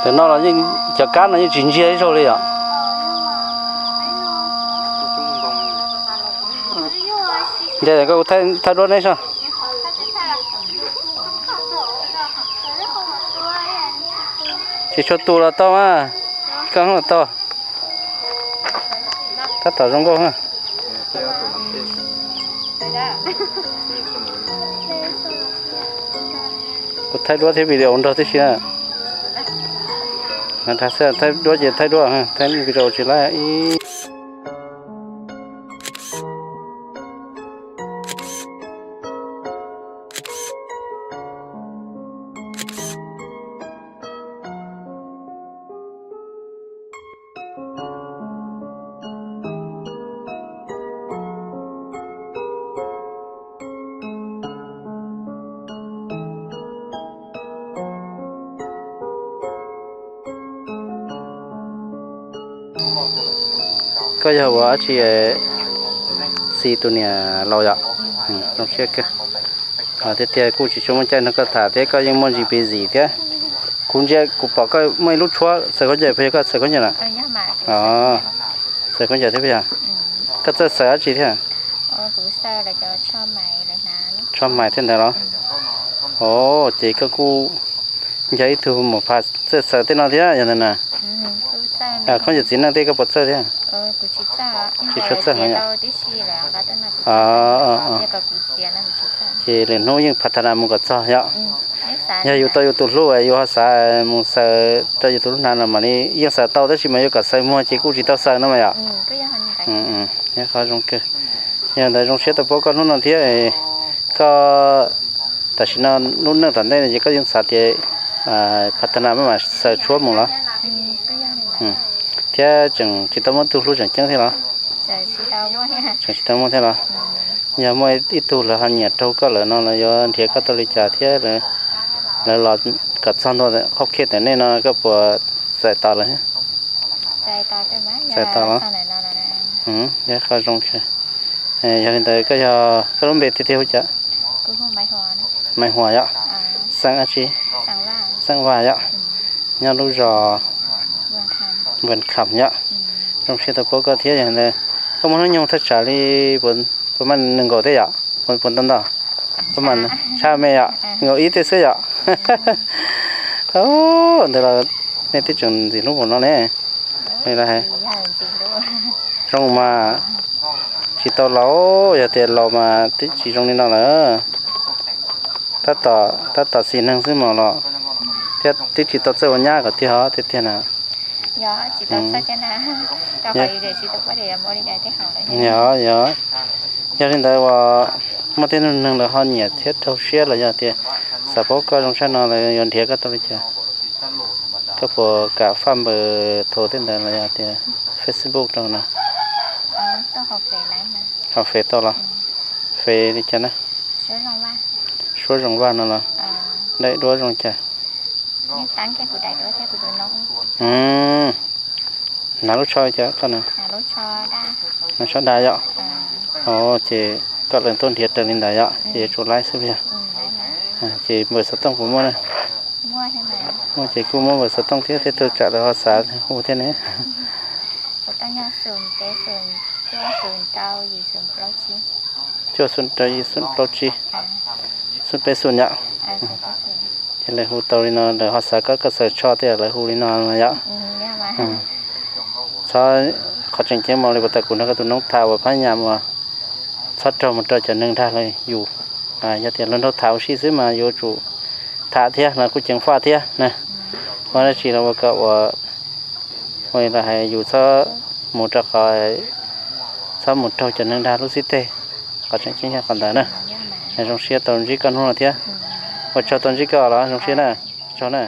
Tam no los yeej cov kab no yeej tsis ntsiag ib zaug li os. Ntshe koj kuv thaij duab neb soj. Tsis tshua tu los tau mas, koj los tau. Tab tom zoo nkauj. Kuv thaij duab thiab video nrog tib si na. Thaij duab ces thaij duab, thaij video tsis laib ib. Koj yog ua dab tsi xis tus niam laus yom? Zoo siab kawg. Tiag tiag kuj tsis tshua muaj caij nrog koj tham thiab, koj yeej muaj G P Z thiab. Kuv ntsia kuv pom koj muaj ib lub tshuab xaws khaub ncaws, puas yog koj xaws khaub ncaws na? Xaws khaub ncaws thiab puas yog? Koj txawj xaws dab tsi thiab? Tsho mais thiab ntawd los? Ces koj kuj nco ib tug mus pha txawj xaws tej no thiab yog ntawd na. Khaub ncaws txiv neej tej koj puas txawj thiab? Tsis tshua txawj heev yom. Ces lwm hnub yeej pha tha na mus kom txog yom. Yog yus tau yus tus hlub yus ho xav mus xaws rau yus tus hlub hnav no mam li yeej xaws tau, tab sis mas yuav kom xaws muag ces kuj tsis tau xaws no mas yom. Qhov zoo kawg. Yog ntawd zoo siab tau pab koj hnub no thiab. Koj tam sim no lub neej tom ntej no ces koj yeej xav tias pha tha na maj mam xaws tshuab mus los? Thiab tseem tsis tau muaj tug hlub tseem ceeb thiab los? Tseem tsis tau muaj thiab los? Yog muaj ib tug lawv ho nyiam raug koj lawm no los yuav nrhiav koj tau li cas thiab? Lawv los kom txog ntua qhov khej tam nej no koj puas txais tos lawv? Txais tos los? Yog qhov zoo kawg. Yog li ntawd koj yog, koj lub npe tiag tiag hu cas? Maiv Huas yom? Xeem dab tsi? Xeem Vaj yom? Nyob lub zos Npas Kham yom? Zoo siab tau pab koj thiab. Yog li ntawd koj muaj hnub nyoog thaj tsam li puas maj nees nkaum tej yom? Puas ntau ntau? Puas maj tshaj me yom? Nees nkaum ib tej xwb yom? Ntawd los nej twb tseem ntxim hlub npaum no ne. Zoo mas, tsis tau laus, yog tias laus mas twb tsis zoo li no lawm. Tab tom xis neeg xwb mas los, thiab twb tsis tau txawj ua nyab kom tiag tiag na. Yog, yog. Yog li ntawd uas muaj tej neeg lawv ho nyiam thiab raug siab los yog tias xav paub koj zoo tshaj no lawv yuav nrhiav koj tau li cas? Koj puas kam faj npawb thaum tej ntawd los yog tias Facebook rau no? Ho Fev tau los? Fev li cas na? Suab Zoo Vaj no los? Daim duab zoo cas? Hnav lub tsho li cas koj na? Lub tsho dab yom? Ces koj lees tuaj nrhiav raws li ntawd yom, ces yuav tsum laib xwb yog. Ces npawb xov tooj puas muaj na? Muaj ces kuj muab npawb xov tooj thiab tej tug tsam lawv ho xav hu thiab ne. Cuaj xoom rau yim xoom plaub tsib, xoom peb xoom yom. Ces lawv hu tau li no, lawv ho xav koj, koj xav tso tej lawv hu li no yom. Txhob, qhov tseem ceeb mas li puas tas kuv nrog koj tus noob tham uas phab nyas mas txhob raug mus rau cov neeg dag lawv yus. Yog tias luag nrog tham ua si xwb mas yuav tsum tham thiab, lawv kuj ceev faj thiab na. Muaj dab tsi los ua kom ua, ua li los hais yus txhob mus rau qhov, txhob mus raug cov neeg dag lub xib teg. Qhov tseem ceeb yog qhov ntawd na. Zoo siab tau ntsib koj hnub no thiab. Ua tsaug tau ntsib koj los zoo siab na. Tsaug na.